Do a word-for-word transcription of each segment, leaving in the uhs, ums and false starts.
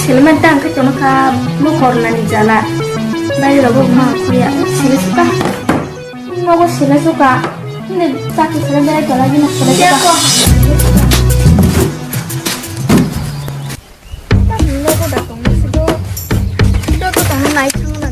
Selma tang khe tono kha bo corona ni jala. Bai rogo ma khoya sele suka. Nogo sele suka. Ni chakri sele berai tola gina sele suka. Nogo da tong sido. Sido to tong nai thang na.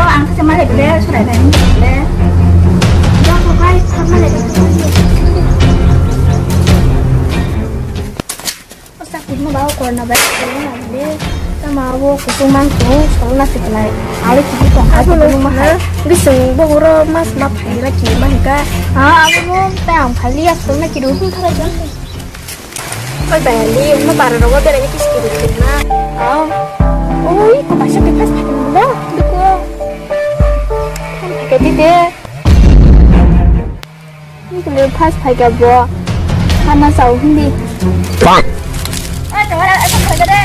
Ang khe malai bele sorai dai bele. Dako kai kha malai bele. O sakit mo bawa corona virus corona bele. Tama abo kutung mang tu corona siklai. Ale kiki tongkha kutung ma hai. Bising bo uro mas ma phai la ki ma hika. Ah, abo mo ta ang phai liya corona ki dun thara jan. Oi, bayali, mo bara rogo berai ni kiski rukna. Oh. Oi, ko kaisa ke pas phai na. Duko. Phai ke di de. Ni kule pas phai ka bo. Hana sao hindi. Pak. Oi, to wala, asa phai ka de.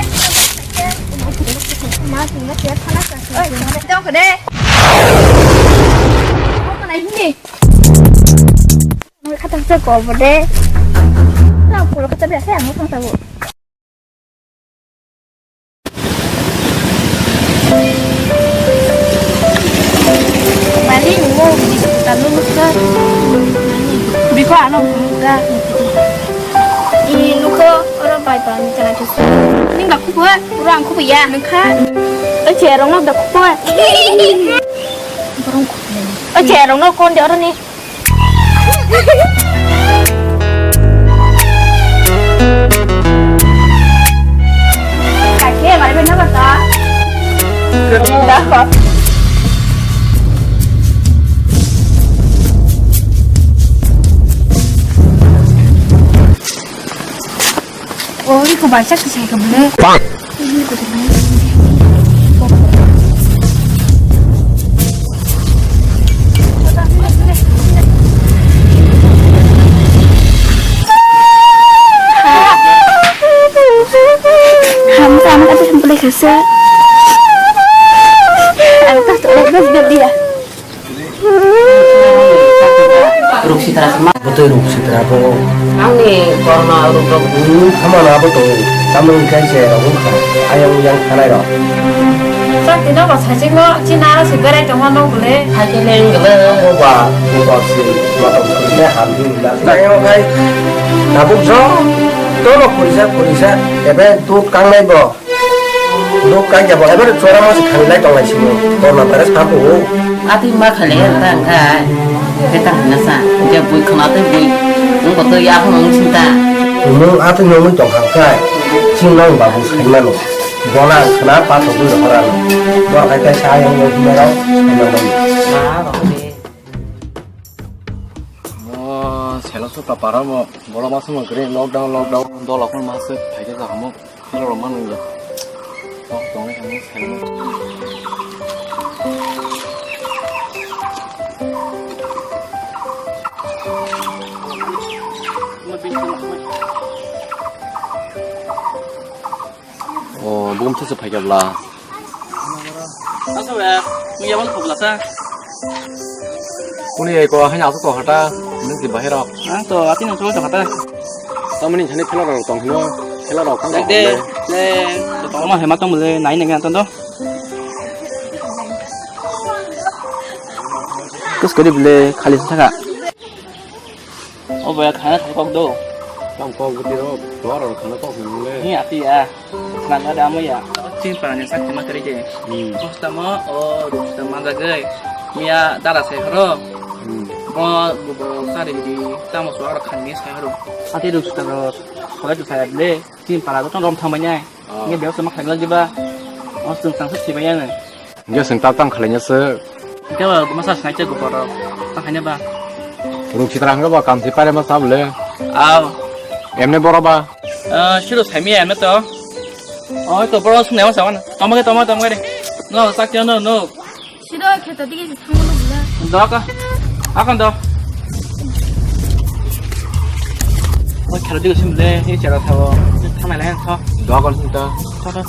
Ma, sing na siya khana sa. Oi, to wala, to ka de. Ko na hindi. Ang khatang sa ko bo de. Na pulo kata biasa ang khatang sa bo. Mali nunggu di kota lulus ke. Biko ano muda. Ini nuko orang pai pai ni kana tusu. Ini nggak kubu, orang kubu ya. Nengka. Oce rong nak dak kubu. Oce rong nak kon de orang ni. Oi, ko bacha kisa ka bole. Hamsa anak ati sampelai kasa. Anak tas tu anak tas dia. Ruksitra sama. Botoi ruksitra bo. Angni korma rukrok. Hmm, hamana botoi. Tamoni kai se rok wngkha. Ayang yang khanai rok. Chak tino bo saiching bo china aro se berai tongma no bole. Hai khe leng gele. Bo ba, bo ba si, matong sini ham di na. Ayang kai. Nabuk jo. Tolo kurisa kurisa. Ebe tut kangnai bo. Duk kai jabo, ebar chora mo se khanilai tonglai simo. Korma virus phapo. Atwi ma khale ta wngkha. Khe ta hwnna sa. Je bui khna tei bui. Wng koto ya phano wng sinta. Mung atwi nungwi tongkha kai. Ching nang babu saimano. Bona khna pathogwi rohorano. Bor hai kai sa yang nung hwnwi rok saimano. Mo selo so papara mo. Bolo masu mo gre lockdown, lockdown. Dolo kon masu phaikhe jagamo. Hello, Roman, nungya. Oh, tong ni kami, hello. Oh, bum tu sepai kabla. Asa ya, nungya mal kabla sa. Kuni eko hanya aku kau hata, ini di bahira. Ah, to, ati nang coba hata. Tamani jani khela rok tong hino, khela rok tang. Dek de, de, to tong ma hema tong mule, nai nang tong do. Kus kadi bule khali sa ka. O baya khana thai kok do. Tam kok gudi ro, dor ro khana kok mule. Ni ati ya. Nang ada ama ya. Chin pa ni sakti ma kari je. Hmm. Kos tamo, o, ruk tamo jagai. Miya dara sai horo. Hmm. Bo, bo, bo, sari di, tamo so aro khani sai horo. Ati ruk tamo, khole tu sai le. Chin pa la to rom thamai nai. Ah. Nge bel sama khani jiba. O, sung sang sa sibai ya. Hingke chwng ta tang khlainyaso. Hingke ba masa snai che goporo. Tang khaina ba. Ruk sitra hingke ba kamsi pare ma sabole. Aw. Emne boro ba. Ah, shiro saimi emne to. Oh, to boro sunne ma sawan. Tamo ke, tamo, tamo ke de. No, sak no, no. Shiro Kheto dige se thangmano bwle. Doka. Akon do. Oi khelo dige sim le, he chara thawo. Thamai le tho. Doka kon tho. Tho tho.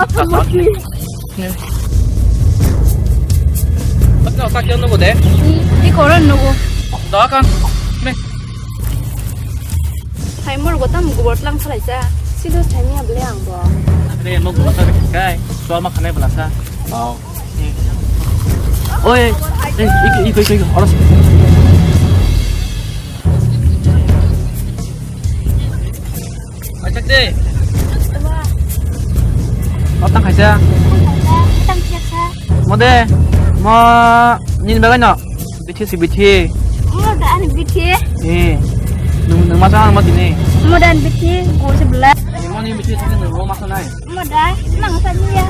Apa mati? Nih. Patna otak yang nunggu deh. Di koran nunggu. Doakan. Nih. Hai mor gota munggu botlang salai sa. Sido sanya beli ang bo. Ade mau gota kai. Soal makannya belasa. Oh. Oi, eh, iko, iko, iko, iko. Oras. Ajak de. Matang kaisa. Matang kaisa. Mode, mo nini bagwi no. Bithi si bithi. Mo da ani bithi. Eh. Nung nung masa ang mati ni. Mo da ani bithi, go se bela. Mo ni bithi sa nung mo masa nai. Mo da, nang sa ni ya.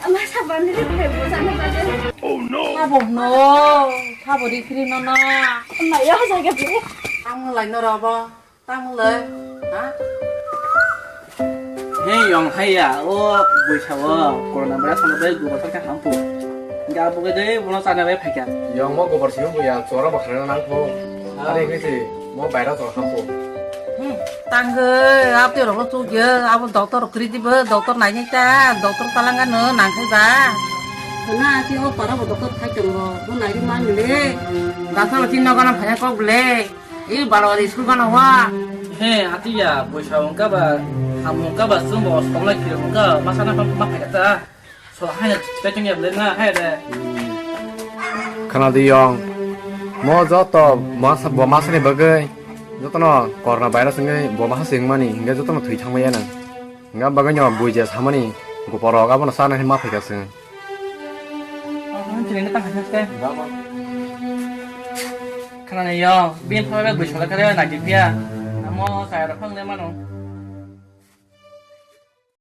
Ama sabani ri khai bo sana ba de. Oh no. Sabo no, sabo ri khri no na. Ama ya sa ga bi. Tamo lai no ra ba. Tamo lai. Ha? Hey, yong hai ya, o bui sa wo. Corona virus no bai gu ba sa ka hampu. Ga bu ga de, bu no sa na bai phai ka. Yong mo gobor simi buya, chora bakhra na nang pho. Ah. Are khe se, mo baira chora kha pho. Hmm, tang ge, ap te rok lo chu ge, abo doctor kri di bo, doctor nai nai ta, doctor talang ga no nang khai ba. Na si o para bo doctor khai tong go, bo nai ri man le. Doctor tin no ga na phai kok le. I baro ri school ga na wa. He, ati ya, bo sa wng ka ba, ham wng ka ba, sum bo skol na kiri wng ka, ma sa na ma phai ka ta. So, hai na, petung ya, blen na, hai de. Khana di yong. Mo joto, mo sa, bo ma sa ni bagwi. Joto no, corona virus ni, bo ma sa sing mani, hingga joto no thui thang ya na. Hingga bagwi no, bui je sa mani, go poro ga bo no sa na ma phai ka sing. Oh, chini na tang hai te. Khana ni yong, bin pha ba bui sa la kare na ki pia. Amo sa ra phang de mano.